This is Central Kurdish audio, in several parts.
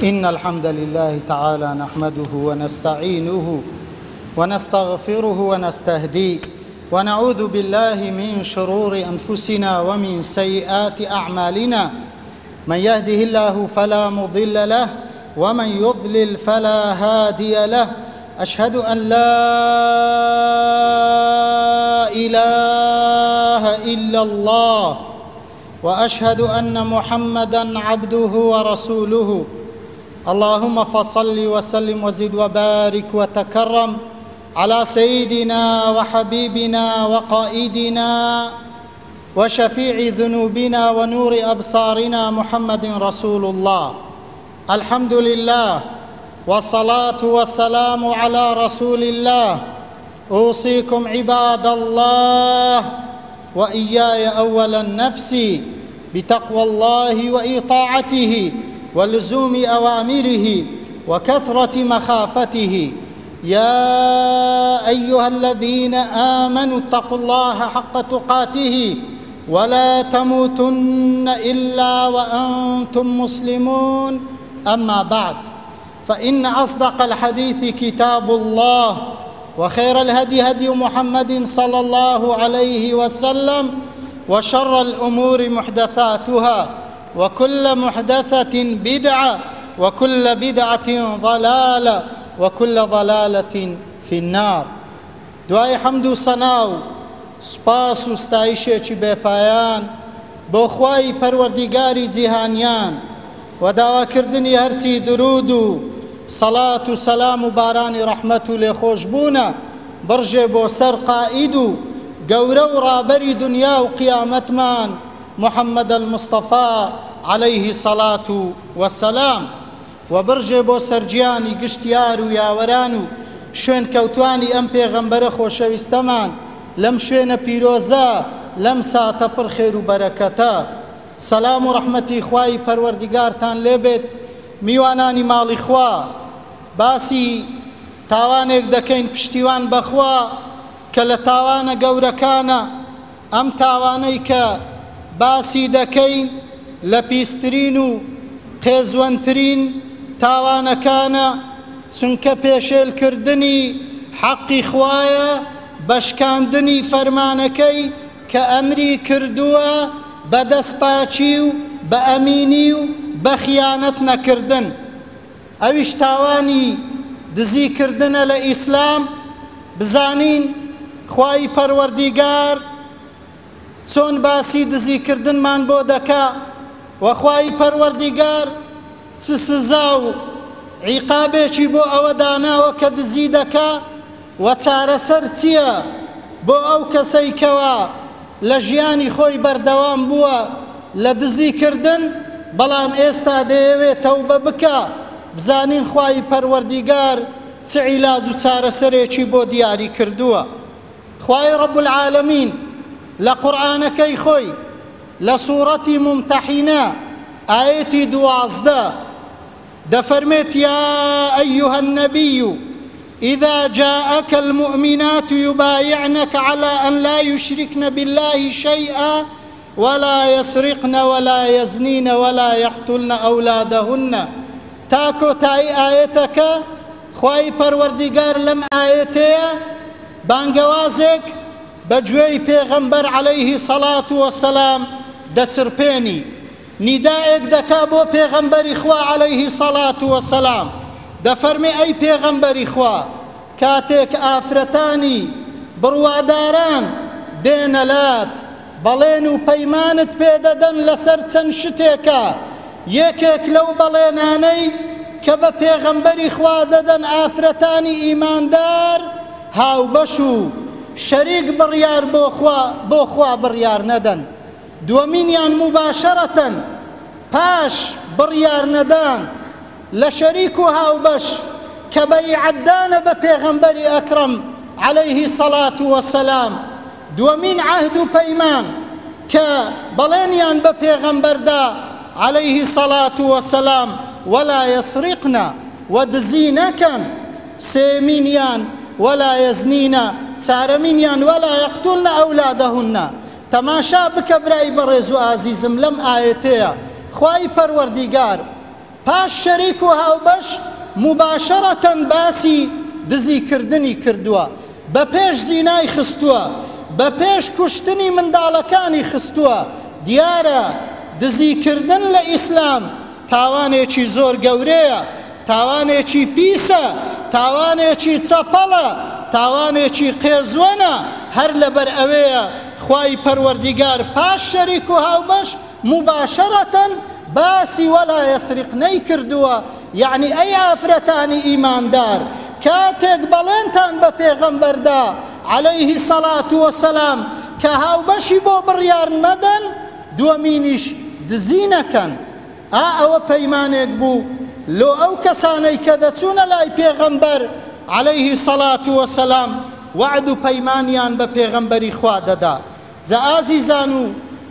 إن الحمد لله تعالى نحمده ونستعينه ونستغفره ونستهديه ونعوذ بالله من شرور أنفسنا ومن سيئات أعمالنا من يهده الله فلا مضل له ومن يضلل فلا هادي له أشهد أن لا إله إلا الله وأشهد أن محمدا عبده ورسوله اللهم فصل وسلم وزد وبارك وتكرم على سيدنا وحبيبنا وقائدنا وشفيع ذنوبنا ونور أبصارنا محمد رسول الله الحمد لله والصلاة والسلام على رسول الله أوصيكم عباد الله وإياي أولا نفسي بتقوى الله وإطاعته ولزوم أوامره وكثرة مخافته يا أيها الذين آمنوا اتقوا الله حق تقاته ولا تموتن إلا وأنتم مسلمون أما بعد فإن أصدق الحديث كتاب الله وخير الهدي هدي محمد صلى الله عليه وسلم وشر الأمور محدثاتها وكل محدثة بدعة وكل بدعة ضلالة وكل ضلالة في النار. دوای حەمد و سەنا و سوپاس و ستایشێکی بێپایان بۆ خوای پەروەردیگاری جیهانیان و داواکردنی هەرچی درود و سەڵات و سەلام و بارانی ڕەحمەت و لێخۆشبوونە بڕژێ بۆ سەر قائید و گەورە و ڕابەری دنیا و قیامەتمان محەممەد المستەفا عەلەیه سەڵات و وەسەلام و بڕژێ بۆ سەرگیانی گشت یار و یاوەران و شوێنکەوتوانی ئەم پێغەمبەرە خۆشەویستەمان لەم شوێنە پیرۆزە لەم ساتە پڕ خێر و بەرەکەتە. سەلام و ڕەحمەتی خوای پەروەردیگارتان لێبێت. میوانانی ماڵی خوا، باسی تاوانێک دەکەین پشتیوان بەخوا کە لە تاوانە گەورەکانە. ئەم تاوانەی کە باسی دەکەین لە پیسترین و قێزوەنترین تاوانەکانە، چونکە پێشێلکردنی حەقی خوایە بە شکاندنی فەرمانەکەی کە ئەمری کردووە بە دەستپاکی و بە ئەمینی و بە خیانەت نەکردن، ئەویش تاوانی دزی کردنە لە ئیسلام. بزانین خوای پەروەردیگار چۆن باسی دزی کردنمان بۆ دەکا و خوای پەروەردیگار چ سزا و عیقابێکی بۆ ئەوە داناوە کە دزی دەکا و چارەسەر چییە بۆ ئەو کەسەی کەوا لە ژیانی خۆی بەردەوام بووە لە دزی کردن بەڵام ئێستا دەیەوێ تەوبە بکا. بزانین خوای پەروەردیگار چ عیلاج و چارەسەرێکی بۆ دیاری کردووە. خوای رب العالمین لە قورئانەکەی خۆی لە سوڕەتی ممتحینە ئایەتی 12 دەفەرمێت: یا أيها النبي إذا جاءك المؤمنات يبايعنك على أن لا يشركن بالله شيئا ولا يسرقن ولا يزنين ولا يقتلن أولادهن. تا کۆتایی ئایەتەکە خوای پەروەردیگار لەم ئایەتەیە بانگەوازێک بە گوێی پێغەمبەر عەلەیهی سەڵات وەسەلام دەچرپێنی، نیدائێک دەکا بۆ پێغەمبەری خوا عەلەیهی سەڵات وەسەلام، دەفەرمێ ئەی پێغەمبەری خوا کاتێک ئافرەتانی بڕواداران دێنە لات بەڵێن و پەیمانت پێدەدەن لەسەر چەند شتێکە، یەکێک لەو بەڵێنانەی کە بە پێغەمبەری خوا دەدەن ئافرەتانی ئیماندار هاوبەش و شەریک بڕیار بۆ خوا بڕیار نەدەن. دووەمینیان موباشەرەتەن پاش بڕیار نەدان لە شەریک و هاوبەش کە بەیعەتدانە بە پێغەمبەری ئەکرەم عەلەیهی سەڵات وەسەلام. دووەمین عەهد و پەیمان کە بەڵێنیان بە پێغەمبەردا عەلەیهی سەڵات وەسەلام وەلا یەسریقنە و دزی نەکەن. سێمینیان وەلا یەزنینە. چارەمینیان وەلا یەقتولنە ئەولادەهونە. تەماشا بکە برای بەڕێز و ئازیزم لەم ئایەتەیە خوای پەروەردیگار پاش شەریک و هاوبەش موباشەرەتەن باسی دزی کردنی کردووە، بە پێش زینای خستووە، بە پێش کوشتنی منداڵەکانی خستووە، دیارە دزی کردن لە ئیسلام تاوانێکی زۆر گەورەیە، تاوانێکی پیسە، تاوانێکی چەپەڵە، تاوانێکی قێزوەنە، هەر لەبەر ئەوەیە خوای پەروەردیگار پاش شەریک و هاوبەش موباشەرەتەن باسی ولا یسرقنەی کردووە، یەعنی ئەی ئافرەتانی ئیماندار کاتێک بەڵێنتان بە پێغەمبەر دا علیه الصلوە والسلام کە هاوبەشی بۆ بڕیار مەدەن دووەمینیش دزی نەکەن ئا ئەوە پەیمانێک بوو لۆ ئەو کەسانەی کە دەچوونە لای پێغەمبەر علیه الصلوە والسلام وەعد و پەیمانیان بە پێغەمبەری خوا دەدا. جا ئازیزان و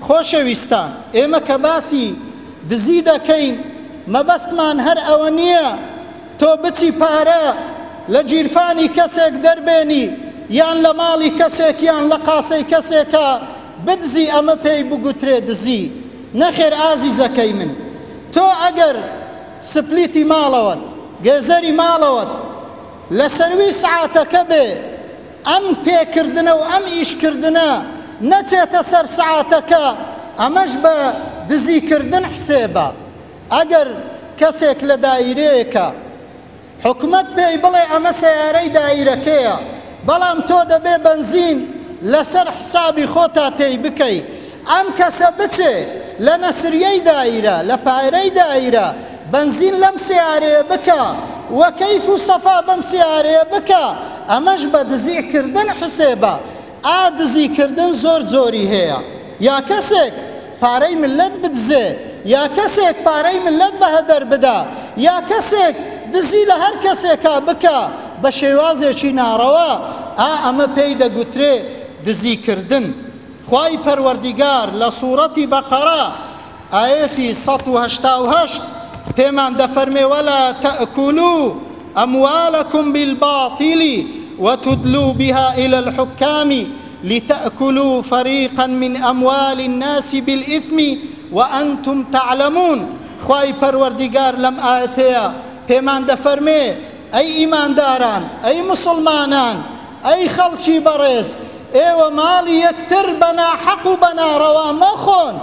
خۆشەویستان ئێمە کە باسی دزی دەکەین مەبەستمان هەر ئەوە نییە تۆ بچی پارە لە گیرفانی کەسێک دەربێنی یان لە ماڵی کەسێک یان لە قاسەی کەسێکا بدزی ئەمە پێی بگوترێ دزی نەخێر ئازیزەکەی من تۆ ئەگەر سپلیتی ماڵەوەت گێزەری ماڵەوەت لە سەروی سعاتەکە بێ ئەم پێکردنە و ئەم ئیشکردنە نەچێتە سەر سەعاتەکە، ئەمەش بە دزیکردن حسێبە. ئەگەر کەسێک لە دایرەیەکە، حکومەت پێی بڵێ ئەمە سەیارەی دایرەکەیە، بەڵام تۆ دەبێ بەنزین لەسەر حسابی خۆتا تێی بکەی، ئەم کەسە بچێ لە نەسریەی دایرە، لە پارەی دایرە بەنزین لەم سەیارەیە بکا و کەیف و سەفا بەم سەیارەیە بکا، ئەمەش بە دزی کردن حسێبە. ئا دزی کردن زۆر جۆری هەیە، یا کەسێک پارەی مللەت بدزێ، یا کەسێک پارەی مللەت بە هەدەر بدا، یا کەسێک دزی لە هەر کەسێکا بکا بە شێوازێکی ناڕەوا، ئا ئەمە پێی دەگوترێ دزی کردن. خوای پەروەردیگار لە سوڕەتی بەقەرە ئایەتی 188 پێمان دەفەرمێ ولا تأکلوا اموالکم بالباطل وتدلوا بها الى الحکام لتأکلوا فریقا من اموال الناس بالإثم وانتم تعلمون خوای پەروەردیگار لەم ئایەتەیە پێمان دەفەرمێ ئەی ئیمانداران ئەی موسڵمانان ئەی خەڵکی بەڕێز ئێوە ماڵی یەکتر بە ناحەق و بە ناڕەوا مەخۆن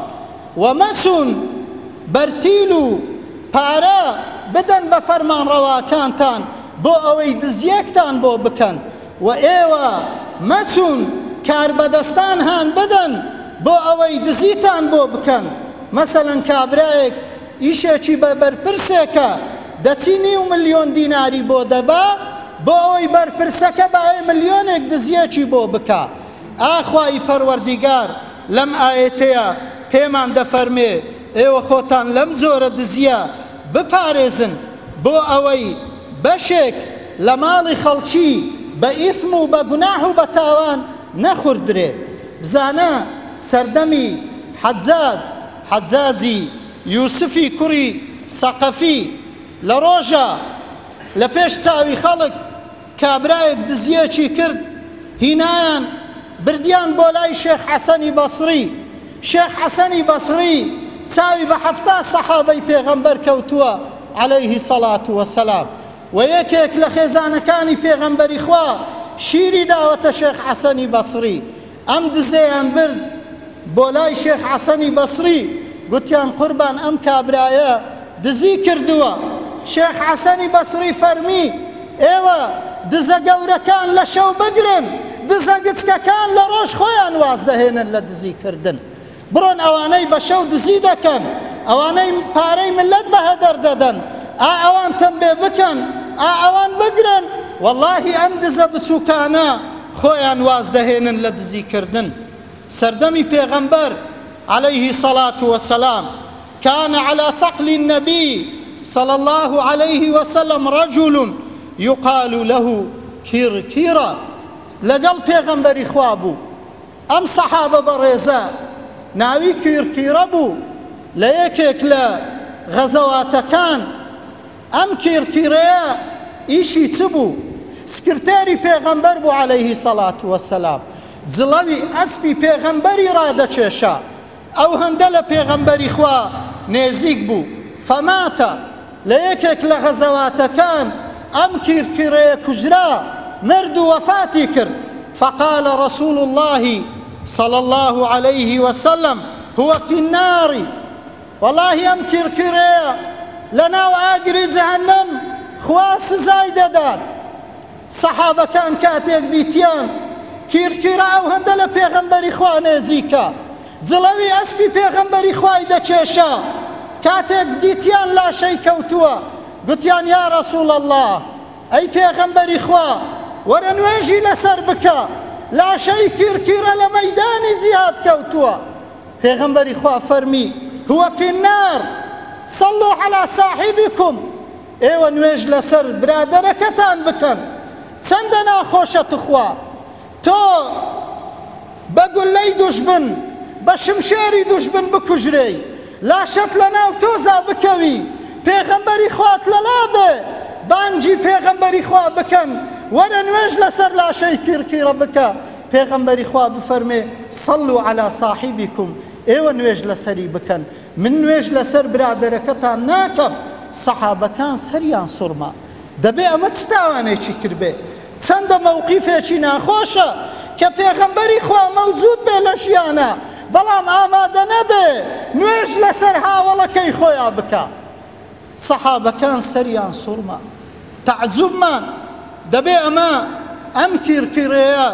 و مەچوون بەرتیل و پارە بدەن بە فەرمانڕەواکانتان بۆ ئەوەی دزیەکتان بۆ بکەن و ئێوە مەچوون کاربەدەستان هان بدەن بۆ ئەوەی دزیتان بۆ بکەن مەسەلەن کابرایەک ئیشێکی بە بەرپرسێکە دەچی نیو ملیۆن دیناری بۆ دەبا بۆ ئەوەی بەرپرسەکە بایە ملیۆنێک دزیەکی بۆ بکا ئا خوای پەروەردیگار لەم ئایەتەیا پێمان دەفەرمێ ئێوە خۆتان لەم جۆرە دزیە بپارێزن بۆ ئەوەی بەشێک لە ماڵی خەڵکی بە ئیثم و بە گوناح و بە تاوان نەخوردرێت بزانە سەردەمی حەجاج حەجاجی یوسفی کوڕی سەقەفی لە ڕۆژا لە پێش چاوی خەڵک کابرایەک دزییەکی کرد، هینایان بردیان بۆ لای شێخ حەسەنی بەسڕی، شێخ حەسەنی بەسڕی چاوی بە 70 سەحابەی پێغەمبەر کەوتووە علیه سەڵات وسلام و یەکێک لە خێزانەکانی پێغەمبەری خوا شیری داوەتە شێخ حەسەنی بەسڕی، ئەم دزەیان برد بۆ لای شێخ حەسەنی بەسری، گوتیان قوربان ئەم کابرایە دزی کردووە، شێخ حەسەنی بەسری فەرمی، ئێوە دزە گەورەکان لە شەو بگرن، دزە گچکەکان لە ڕۆژ خۆیان واز دەهێنن لە دزی کردن. بڕۆن ئەوانەی بە شەو دزی دەکەن، ئەوانەی پارەی مللەت بە هەدەر دەدەن، ئا ئەوان تەمبێ بکەن، ئا ئەوان بگرن، وەڵاهی ئەم دزە بچووکانە خۆیان واز دەهێنن لە دزی کردن. سەردەمی پێغەمبەر علیه صلوة و سلام کان علی ثقل النبی صلی اللە علیه وسلم رجل یقال له کرکرە لەگەڵ پێغەمبەری خوا بوو ئەم سەحابە بەڕێزە ناوی کیرکیرە بوو لە یەکێک لە غەزەواتەکان ئەم کیرکیرەیە ئیشی چ بوو؟ سکرتێری پێغەمبەر بوو عەلەیهی سەڵات وەسەلام جڵەوی ئەسپی پێغەمبەری ڕادەکێشا ئەو هەندە لە پێغەمبەری خوا نێزیک بوو فەماتە. لە یەکێک لە غەزەواتەکان ئەم کیرکیرەیە کوژرا، مرد و وەفاتی کرد، فقال رسول اللە صلی اللە علیه وسلم هو فی النار، وەڵاهی ئەم کیرکیرەیە لەناو ئاگری جەهەنەم خوا سزای دەدات. سەحابەکان کاتێک دیتیان کیرکیرە ئەوهەندە لە پێغەمبەری خوا نێزیکە، جڵەوی ئەسپی پێغەمبەری خوای دەکێشا، کاتێک دیتیان لاشەی کەوتووە، گوتیان یا رسول اللە، ئەی پێغەمبەری خوا، وەرە نوێژی لەسەر بکە، لاشەی کیرکیرە لە مەیدانی جیهاد کەوتووە. پێغەمبەری خوا فەرمی، هو فی النار، صلوا علی صاحبکم، ئێوە نوێژ لەسەر برادەرەکەتان بکەن. چەندە ناخۆشە توخوا تۆ بە گوللەی دوژمن، بە شمشێری دوژمن بکوژرێی، لاشەت لەناو تۆزا بکەوی، پێغەمبەری خوات لەلا بێ، بانگی پێغەمبەری خوا بکەن، وەرە نوێژ لەسەر لاشەی کیڕکیڕە بکە، پێغەمبەری خوا بفەرمێ، صلوا علی صاحبکم، ئێوە نوێژ لەسەری بکەن، من نوێژ لەسەر برادەرەکەتان ناکەم، سەحابەکان سەریان سوڕما، دەبێ ئەمە چ تاوانێکی کردبێ؟ چەندە مەوقیفێکی ناخۆشە کە پێغەمبەری خوا مەوجود بێ لە ژیانا بەڵام ئامادە نەبێ نوێژ لەسەر هاوەڵەکەی خۆیا بکا. سەحابەکان سەریان سوڕما، تەعجوبمان، دەبێ ئەمە ئەم کیڕکیڕەیە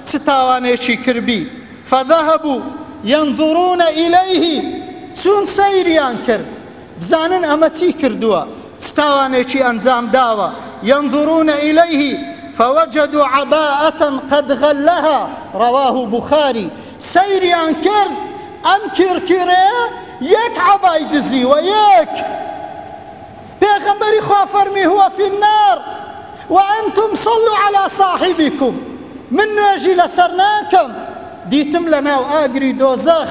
چ تاوانێکی کردبی؟ فذهبوا ينظرون إليه چوون سەیریان کرد بزانن ئەمە چی کردووە، چ تاوانێکی ئەنجام داوە، ينظرون إليه فوجدوا عباءة قد غلها رواه بخاری، سەیریان کرد ئەم کیڕکیڕەیە یەک عەبای دزیوە، یەک! پێغەمبەری خوا فەرمی هو فی النار وانتم صلوا علی صاحبکم، من نوێژی لەسەر ناکەم، دیتم لەناو ئاگری دۆزەخ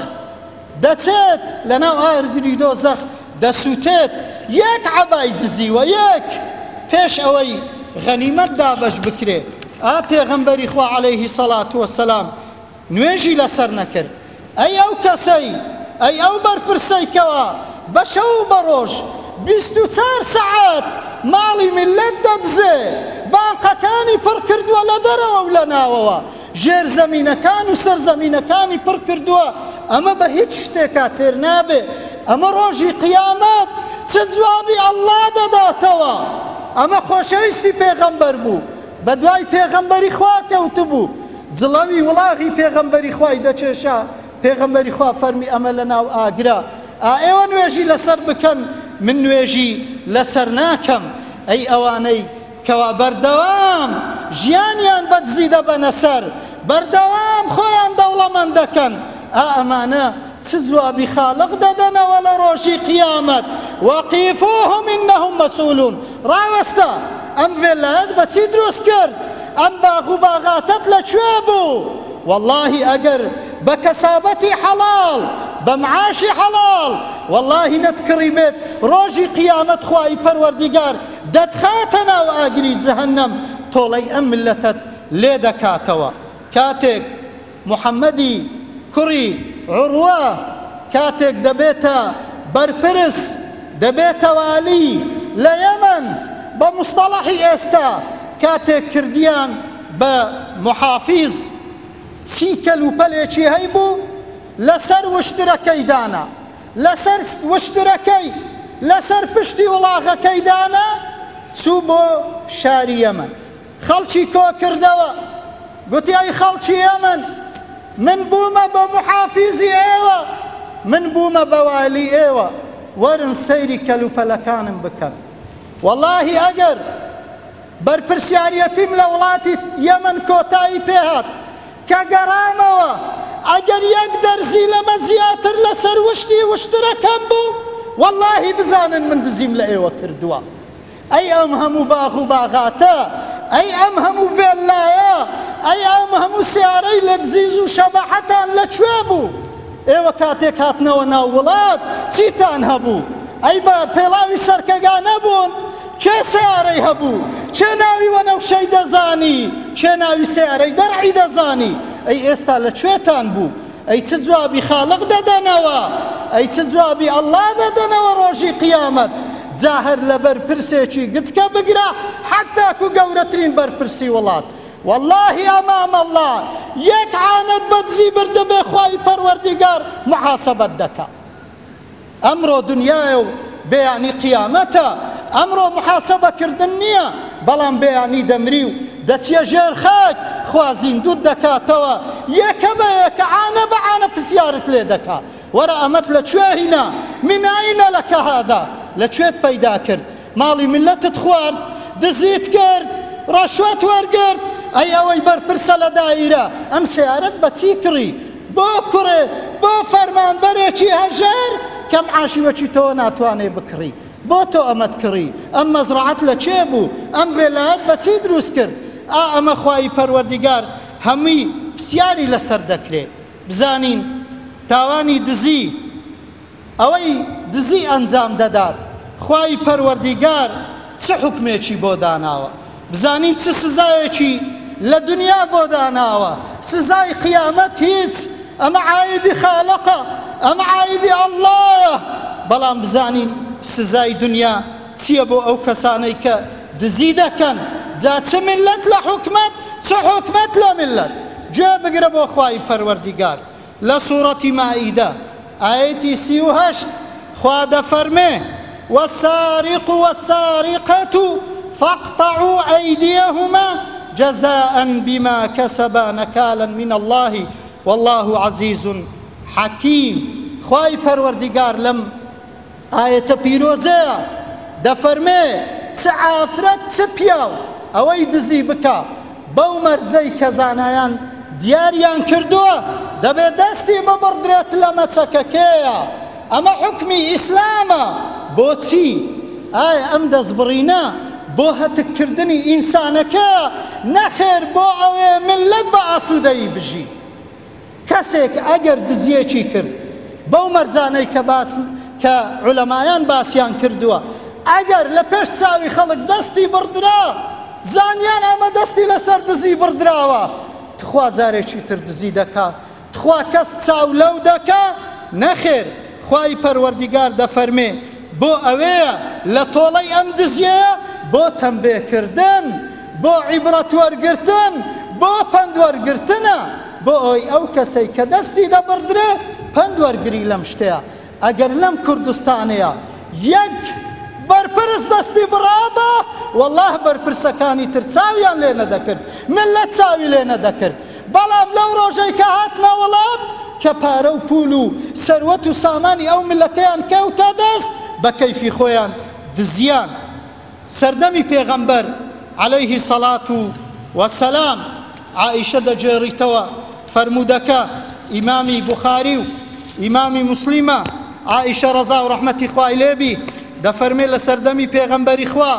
دەچێت لەناو ئاگری دۆزەخ دەسوتێت، یەک عەبای دزیوە یەک، پێش ئەوەی غەنیمەت دابەش بکرێ ئا پێغەمبەری خوا عەلەیه سەڵات وەسەلام نوێژی لەسەر نەکرد، ئەی ئەو کەسەی ئەی ئەو بەرپرسەی کەوا بە شەو و بە ڕۆژ 24 سەعات ماڵی میللەت دەدزێ، بانقەکانی پڕ کردووە لە دەرەوە و لە ناوەوە، ژێرزەمینەکان و سەرزەمینەکانی پڕ کردووە، ئەمە بە هیچ شتێکا تێر نابێ، ئەمە ڕۆژی قیامەت چ جوابی اللە دەداتەوە؟ ئەمە خۆشەویستی پێغەمبەر بوو، بەدوای پێغەمبەری خوا کەوتبوو، جڵەوی وڵاغی پێغەمبەری خوای دەکێشا، پێغەمبەری خوا فەرمی ئەمە لەناو ئاگرە، ئا ئێوە نوێژی لەسەر بکەن، من نوێژی لەسەر ناکەم، ئەی ئەوانەی کەوا بەردەوام ژیانیان بە دزی دەبەنە سەر، بەردەوام خۆیان دەوڵەمەند دەکەن، ئا ئەمانە چ جوابی خالق دەدەنەوە لە ڕۆژی قیامەت، وقفوهم انهم مسئولون، ڕاوەستە، ئەم ڤێلایەت بە چی دروست کرد، ئەم باغ و باغاتەت لە کوێ بوو، وەڵاهی ئەگەر بە کەسابەتی حەڵاڵ، بە معاشی حەڵاڵ، وەڵاهی نەتکڕیبێت، ڕۆژی قیامەت خوای پەروەردیگار دەتخاتە ناو ئاگری جەهەنەم تۆڵەی ئەم میللەتەت لێ دەکاتەوە کاتێک محەمەدی کوڕی عوروە کاتێک دەبێتە بەرپرس دەبێتە والی لە یەمەن بە مستەڵەحی ئێستا کاتێک کردیان بە محافیز چی کەلوپەلێکی هەیبوو لەسەر وشترەکەی دانا لەسەر وشترەکەی لەسەر پشتی وڵاغەکەی دانا چوو بۆ شاری یەمەن خەڵکی کۆکردەوە گوتی ئەی خەڵکی یەمەن من بوومە بە محافیزی ئێوە من بوومە بە والی ئێوە وەرن سەیری کەلوپەلەکانم بکەن وەڵاهی ئەگەر بەرپرسیاریەتیم لە وڵاتی یەمەن کۆتایی پێهات کە گەڕامەوە ئەگەر یەک دەرزی لەمە زیاتر لەسەر وشتی وشترەکەم بوو وەڵاهی بزانن من دزیم لە ئێوە کردووە. ئەی ئەم هەموو باغ و باغاتە، ئەی ئەم هەموو ڤێللایە، ئەی ئەم هەموو سیارەی لەگزیز و شەبەحەتان لە کوێ بوو؟ ئێوە کاتێک هاتنەوە ناو وڵات چیتان هەبوو؟ ئەی بە پێڵاوی سەرکەگا نەبوون؟ کێ سەیارەی هەبوو؟ کێ ناوی وەنەوشەی دەزانی؟ کێ ناوی سەیارەی دەرعی دەزانی؟ ئەی ئێستا لە کوێتان بوو؟ ئەی چ جوابی خالق دەدەنەوە؟ ئەی چ جوابی ئەڵڵا دەدەنەوە ڕۆژی قیامەت؟ جا هەر لە بەرپرسێکی گچکە بگرە حەتاکو گەورەترین بەرپرسی وڵات وەڵاهی ئەمام اللە یەک عانەت بە دزی بردبێ خوای پەروەردیگار محاسەبەت دەکا. ئەمڕۆ دنیایە و بەیانی قیامەتە، ئەمڕۆ محاسەبە کردن نییە، بەڵام بەیانی دەمری و دەچیە ژێر خاک، خوا زیندووت دەکاتەوە، یەکە بە یەکە، عانە بە عانە پرسیارت لێ دەکا، وەرە ئەمەت لە کوێ هینا، من این لک هذا، لە کوێت پەیدا کرد، ماڵی میللەتت خوارد، دزیت کرد، ڕەشوەت وەرگرت، ئەی ئەوەی بەرپرسە لە دایرە، ئەم سەیارەت بە چی کڕی؟ بۆ کوڕێ، بۆ فەرمانبەرێکی هەژار کە معاشی وەکی تۆ ناتوانێ بکڕی، بۆ تۆ ئەمەت کڕی؟ ئەم مەزرەعەت لە کێ بوو؟ ئەم ڤێلایەت بە چی دروست کرد؟ ئا ئەمە خوای پەروەردیگار هەمووی پسیاری لەسەر دەکرێ. بزانین تاوانی دزی، ئەوەی دزی ئەنجام دەدات خوای پەروەردیگار چ حوکمێکی بۆ داناوە بزانین چ سزایەکی لە دنیا بۆ داناوە سزای قیامەت هیچ ئەمە عایدی خالقە ئەمە عایدی اللەیە بەڵام بزانین سزای دنیا چییە بۆ ئەو کەسانەی کە دزی دەکەن جا چ میللەت لە حکومەت چ حکومەت لە میللەت گوێ بگرە بۆ خوای پەروەردیگار لە سوڕەتی مائیدە ئایەتی 38 خوا دەفەرمێ، والسارق والسارقة فاقطعوا أيديهما جزاء بما كسبا نكالا من الله والله عزیز حکیم. خوای پەروەردیگار لەم ئایەتە پیرۆزەیە دەفەرمێ، چ ئافرەت چ پیاو ئەوەی دزی بکا بەو مەرجەی کە زانایان دیاریان کردووە دەبێ دەستی ببڕدرێت لە مەچەکەکەیە، ئەمە حوکمی ئیسلامە، بۆچی؟ ئایا ئەم دەستبڕینە بۆ هەتک کردنی ئینسانەکەیە؟ نەخێر بۆ ئەوەیە میللەت بە ئاسوودەیی بژی. کەسێک ئەگەر دزیەکی کرد بەو مەرجانەی کە باس کە عولەمایان باسیان کردووە ئەگەر لە پێش چاوی خەڵک دەستی بڕدرا زانیان ئەمە دەستی لەسەر دزی بڕدراوە تخوا جارێکی تر دزی دەکا تخوا کەس چاو لەو دەکا نەخێر خوای پەروەردیگار دەفەرمێ بۆ ئەوەیە لە تۆڵەی ئەم دزیەیە بۆ تەمبێ کردن بۆ عیبرەت وەرگرتن بۆ پەند وەرگرتنە بۆ ئەوەی ئەو کەسەی کە دەستی دەبڕدرێ پەند وەرگری لەم شتەیە ئەگەر لەم کوردستانەیە یەک بەرپرس دەستی بڕابا وەڵاه بەرپرسەکانی تر چاویان لێ نەدەکرد مللەت چاوی لێ نەدەکرد بەڵام لەو ڕۆژەی کە هاتنە وڵات کە پارە و پول و سەروەت و سامانی ئەو مللەتەیان کەوتە دەست بە کەیفی خۆیان دزیان سەردەمی پێغەمبەر علیه سەڵات و سەلام عائیشە دەگێڕیتەوە فەرموودەکە ئیمامی بوخاری و ئیمامی موسلیمە عائیشە ڕەزا و ڕەحمەتی خوای لێ بی دەفەرمێ لە سەردەمی پێغەمبەری خوا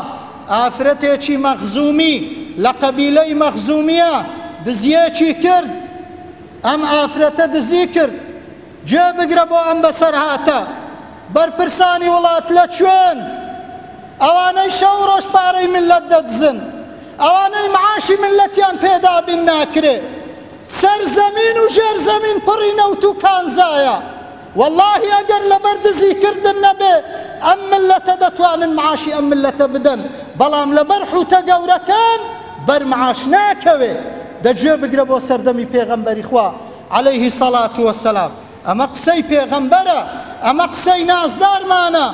ئافرەتێکی مەخزومی لە قەبیلەی مەخزومیە دزیەکی کرد ئەم ئافرەتە دزی کرد گوێ بگرە بۆ ئەم بەسەرهاتە بەرپرسانی وڵات لە کوێن ئەوانەی شەو ڕۆژ پارەی میللەت دەدزن، ئەوانەی معاشی میللەتیان پێ دابین ناکرێ، سەر زەمین و ژێر زەمین پڕی نەوت و کانزایە، وەڵاهی ئەگەر لەبەر دزی کردن نەبێ ئەم میللەتە دەتوانن معاشی ئەم میللەتە بدەن، بەڵام لەبەر حوتە گەورەکان بەر معاش ناکەوێ. دە گوێ بگرە بۆ سەردەمی پێغەمبەری خوا علیه سەڵات وسلام. ئەمە قسەی پێغەمبەرە، ئەمە قسەی نازدارمانە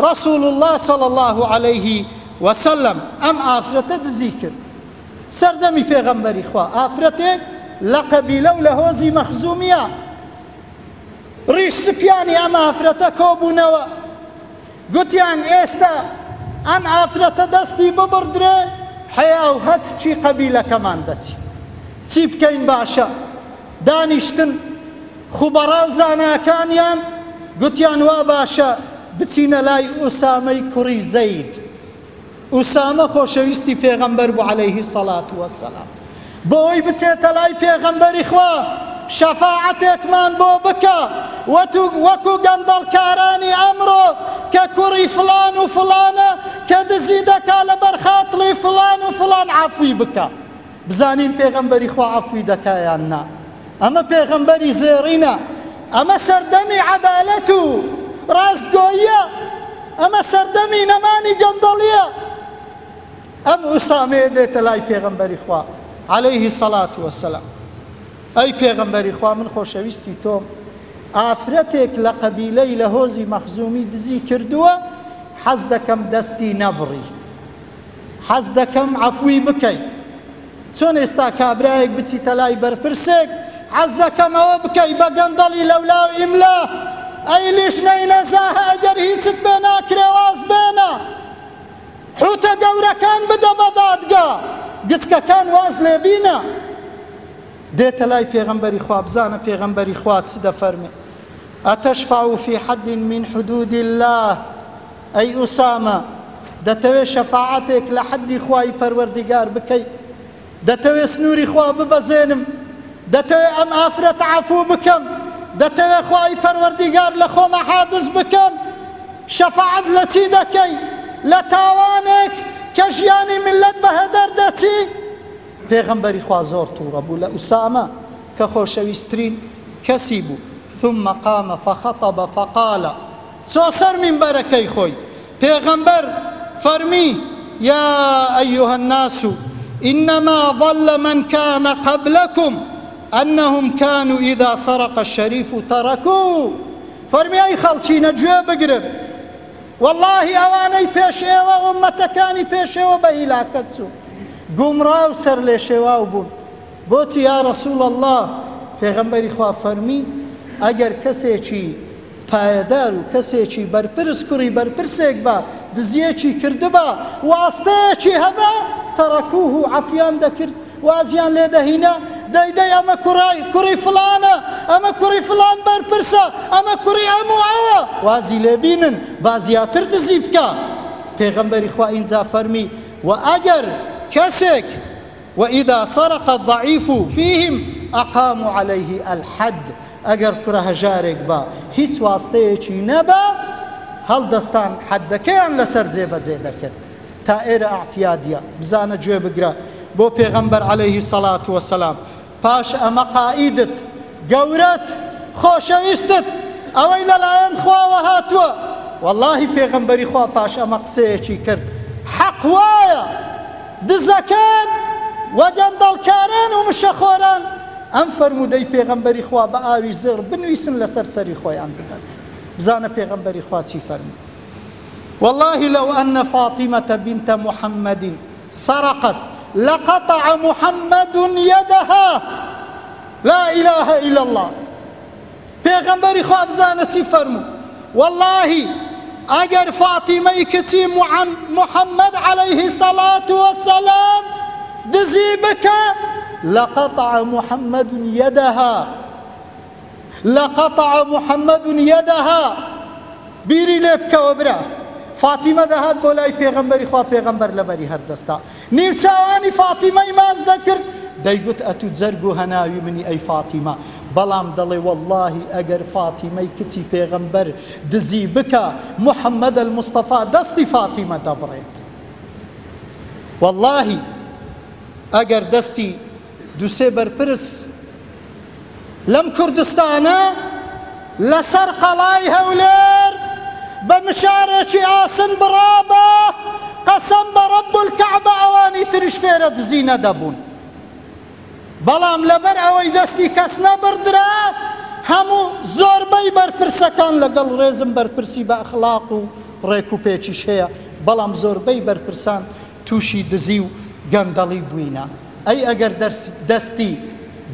رسول اللە صلی اللە علیه وسلم، ئەم ئافرەتە دزی کرد سەردەمی پێغەمبەری خوا، ئافرەتێک لە قەبیلە و لە هۆزی مەخزومیە، ڕیش سپیانی ئەم ئافرەتە کۆبوونەوە، گوتیان ئێستا ئەم ئافرەتە دەستی ببڕدرێ حەیا و هەتکی قەبیلەکەمان دەچی، چی بکەین باشە؟ دانیشتن خوبەڕا و زاناکانیان گوتیان وا باشە بچینە لای ئوسامەی کوڕی زەید. ئوسامە خۆشەویستی پێغەمبەر بوو عەلەیه سەڵات وەسەلام. بۆ ئەوەی بچێتە لای پێغەمبەری خوا شەفاعەتێکمان بۆ بکە وەکو گەندەڵکارانی ئەمڕۆ کە کوڕی فڵان و فڵانە کە دزی دەکا لەبەر خاتڵی فڵان و فڵان عەفوی بکە. بزانین پێغەمبەری خوا عەفوی دەکا یان نا. ئەمە پێغەمبەری زێڕینە، ئەمە سەردەمی عەدالەت و ڕاستگۆییە. ئەمە سەردەمی نەمانی گەندەڵیە. ئەم ئوسامەیە دێتە لای پێغەمبەری خوا عەلەیه سەڵات وەسەلام، ئەی پێغەمبەری خوا من خۆشەویستی تۆم، ئافرەتێک لە قەبیلەی لە هۆزی مەخزومی دزی کردووە، حەز دەکەم دەستی نەبڕی، حەز دەکەم عەفوی بکەی. چۆن ئێستا کابرایەک بچیتە لای بەرپرسێک حەز دەکەم ئەوە بکەی بە گەندەڵی لەولا و ئیملا، ئەی لیژنەی نەزاهە ئەگەر هیچت پێ ناکرێ واز بێنە، حوتە گەورەکان بدە بە دادگا، گچکەکان واز لێ بینە. دێتە لای پێغەمبەری خوا، بزانە پێغەمبەری خوا چ دەفەرمێ، ئەتشفع فی حد من حدود اللە، ئەی ئوسامە دەتەوێ شەفاعەتێک لە حەدی خوای پەروەردیگار بکەی؟ دەتەوێ سنووری خوا ببەزێنم؟ دەتەوێ ئەم ئافرەتە عەفوو بکەم؟ دەتەوێ خوای پەروەردیگار لە خۆمە حادز بکەم؟ شەفاعەت لە چی دەکەی؟ لە تاوانێک کە ژیانی میللەت بە هەدەر دەچی؟ پێغەمبەری خوا زۆر تووڕە بوو لە ئوسامە کە خۆشەویسترین کەسی بوو، ثم قام فخطب فقال، چۆ سەر مینبەرەکەی خۆی، پێغەمبەر فەرمی، یا ایها الناس انما ضل من کان قبلکم انهم کانوا اذا سرق الشریف ترکوه، فەرمی ئەی خەڵکینە گوێ بگرن، وەڵاهی ئەوانەی پێش ئێوە ئوممەتەکانی پێش ئێوە بە هیلاکەت چوون، گومڕا و سەرلێشێواو بوون، بۆچی یا رسول اللە؟ پێغەمبەری خوا فەرمی، ئەگەر کەسێکی پایەدار و کەسێکی بەرپرس کوڕی بەرپرسێک با دزیەکی کردبا واستەیەکی هەبا تەڕەکوه عەفویان دەکرد وازیان لێ دەهینا دەی دەی ئەمە کوڕای کوڕی فڵانە ئەمە کوڕی فڵان بەرپرسە ئەمە کوڕی ئەم و ئەوە وازی لێ بینن با زیاتر دزی بکا پێغەمبەری خوا ئینجا فەرمی وە ئەگەر کەسێک وإذا سرق الضعیف فیهم اقاموا علیه الحد، ئەگەر کوڕە هەژارێک با هیچ واستەیەکی نەبا هەڵدەستان حەدەکەیان لەسەر جێبەجێ دەکرد. تا ئێرە ئەعتیادیە، بزانە گوێ بگرە بۆ پێغەمبەر علیه الصلوة والسلام پاش ئەمە قائیدت، گەورەت، خۆشەویستت، ئەوەی لەلایەن خواوە هاتووە، وەڵاهی پێغەمبەری خوا پاش ئەمە قسەیەکی کرد حەق وایە دزەکان و گەندەڵکاران و مشەخۆران ئەم فەرموودەی پێغەمبەری خوا بە ئاوی زێڕ بنویسن لەسەر سەری خۆیان بدەن. بزانە پێغەمبەری خوا چی فەرموو، واللە لو ان فاطمە بنت محمد سرقت لقطع محمد یدها لا اله الا اللە پێغەمبەری خوا بزانە چی فەرموو وەڵاهی ئەگەر فاتیمەی کچی محمد علیه سەڵات وسلام دزی بکە لقطع محمد یدها لقطع محمد یدها بیری لێ بکەوە برا فاتیمە دەهات بۆ لای پێغەمبەری خوا پێغەمبەر لەبەری هەر دەستا نیوچاوانی فاتیمەی ماچ دەکرد دەیگوت ئەتوو جەرگ و هەناوی منی ئەی فاتیمە بەڵام دەڵێ وەڵڵاهی ئەگەر فاتیمەی کچی پێغەمبەر دزی بکا محمد المصطفی دەستی فاتیمە دەبڕێت وەڵڵاهی ئەگەر دەستی دوسێ بەرپرس لەم کوردستانە لەسەر قەڵای هەولێر بە مشارێکی ئاسن بڕابا قەسەم بە رب الکعبە ئەوانی تریش فێرە دزی نەدەبوون بەڵام لەبەر ئەوەی دەستی کەس نەبڕدرا هەموو زۆربەی بەرپرسەکان لەگەڵ ڕێزم بەرپرسی بە ئەخلاق و ڕێک و پێکیش هەیە بەڵام زۆربەی بەرپرسان تووشی دزی و گەندەڵی بووینە ئەی ئەگەر دەستی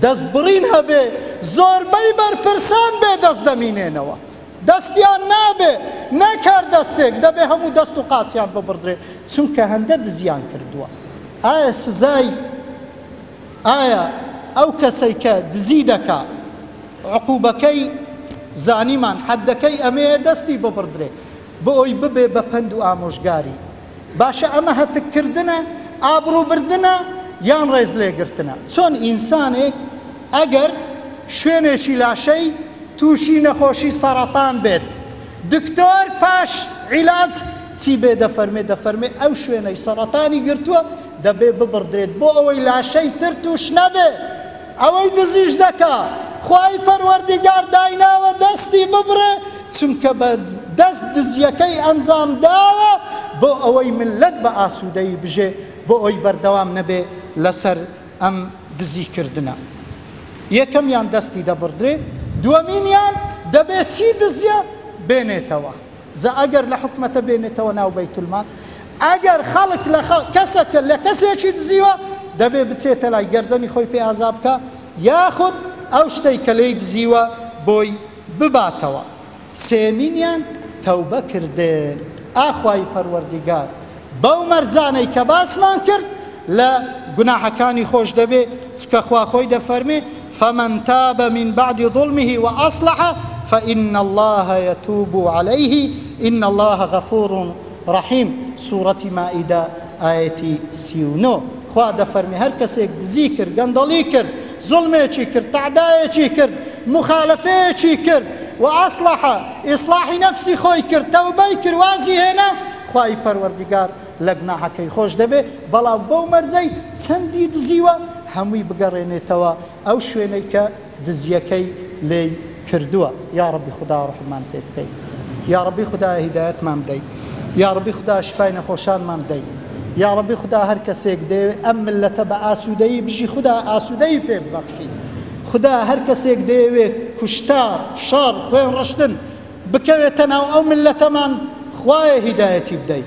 دەست بڕین هەبێ زۆربەی بەرپرسان بێ دەست دەمینێنەوە دەستیان نابێ نەک هەر دەستێک دەبێ هەموو دەست و قاچیان ببڕدرێ چونکە هەندە دزیان کردووە ئایا سزای ئایا ئەو کەسەی کە دزی دەکا عقوبەکەی زانیمان حەدەکەی ئەمەیە دەستی ببڕدرێ بۆ ئەوی ببێ بە پەند و ئامۆژگاری باشە ئەمە هەتک کردنە، ئابڕوو بردنە یان ڕێز لێگرتنە؟ چۆن ئینسانێک ئەگەر شوێنێکی لاشەی تووشی نەخۆشی سەڕەتان بێت دکتۆر پاش عیلاج چی بێ دەفەرمێ دەفەرمێ ئەو شوێنەی سەڕەتانی گرتووە دەبێ ببڕدرێت بۆ ئەوەی لاشەی تر تووش نەبێ ئەوەی دزیش دەکا خوای پەروەردیگار دایناوە دەستی ببڕێ. چونکە بە دەست دزیەکەی ئەنجام داوە بۆ ئەوەی مللەت بە ئاسوودەیی بژێ بۆ ئەوی بەردەوام نەبێ لەسەر ئەم دزی کردنە. یەکەمیان دەستی دەبڕدرێ، دووەمینیان دەبێ چی دزیە بێنێتەوە. جا ئەگەر لە حکومەتە بێنێتەوە ناو بەیتولمال، ئەگەر خەڵک لە کەسەکە لە کەسێکی دزیوە دەبێ بچێتە لای گەردەنی خۆی پێ ئازا بکا یاخود ئەو شتەی کە لێی دزیوە بۆی بباتەوە. سێیەمینیان تەوبە کردن ئا خوای پەروەردیگار بەو مەرجانەی کە باسمان کرد لە گوناحەکانی خۆش دەبێ چونکە خوا خۆی دەفەرمێ فمن تاب من بعد ظلمه وأصلح فإن الله يتوب عليه إن الله غفور رحیم سورەتی مائیدە ئایەتی 39 خوا دەفەرمێ هەر کەسێک دزی کرد گەندەڵی کرد زوڵمێکی کرد تەعدایەکی کرد موخالەفەیەکی کرد وأصلح ئیسڵاحی نەفسی خۆی کرد تەوبەی کرد وازی هێنا خوای پەروەردیگار لە گوناحەکەی خۆش دەبێ بەڵام بەو مەرجەی چەندی دزیوە هەمووی بگەڕێنێتەوە ئەو شوێنەی کە دزیەکەی لێی کردووە یاڕەبی خودا ڕەحممان پێ بکەی یاڕەبی خودا هیدایەتمان بدەی یاڕەبی خودا شفای نەخۆشانمان بدەی یاڕەبی خودا هەر کەسێک دەیەوێت ئەم ملەتە بە ئاسوودەیی بژی خودا ئاسوودەیی پێ ببەخشی خودا هەر کەسێک دەیەوێت کوشتار شەڕ خوێن ڕشتن بکەوێتە ناو ئەو ملەتەمان خوایە هیدایەتی بدەی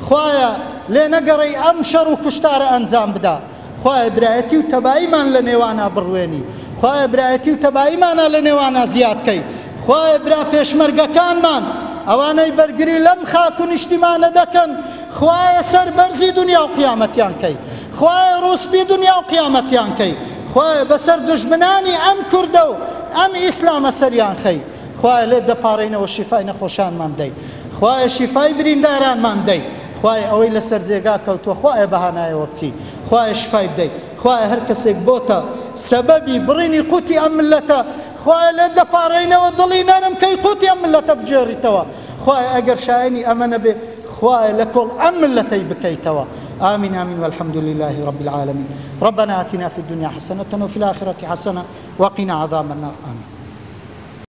خوایە لێ نەگەڕێی ئەم شەڕ و کوشتارە ئەنجام بدا خوایە برایەتی و تەباییمان لە نێوانا بڕوێنی خوایە برایەتی و تەباییمانا لە نێوانا زیاد کەی خوایە برا پێشمەرگەکانمان ئەوانەی بەرگری لەم خاک و نیشتیمانە دەکەن خوایە سەربەرزی دنیا و قیامەتیان کەی خوایە ڕووسپی دنیا و قیامەتیان کەی خوایە بەسەر دوژمنانی ئەم کوردە و ئەم ئیسلامە سەریان خەی خوایە لێت دەپاڕێینەوە شیفای نەخۆشانمان بدەی خوایە شیفای بریندارانمان بدەی خوایە ئەوەی لەسەر جێگا کەوتووە خوایە بەهانایەوە بچی خوایە شفای بدەی خوایە هەر کەسێک بۆتە سەبەبی بڕینی قوتی ئەم ملەتە خوایە لێت دەپاڕێینەوە دڵی نەرم کەی قوتی ئەم ملەتە بگێڕیتەوە خوایە ئەگەر شایەنی ئەمە نەبێ خوایە لە کۆڵ ئەم ملەتەی بکەیتەوە آمين آمين والحمد لله رب العالمين ربنا آتنا في الدنيا حسنة وفي الآخرة حسنة وقنا عذاب النار آمين.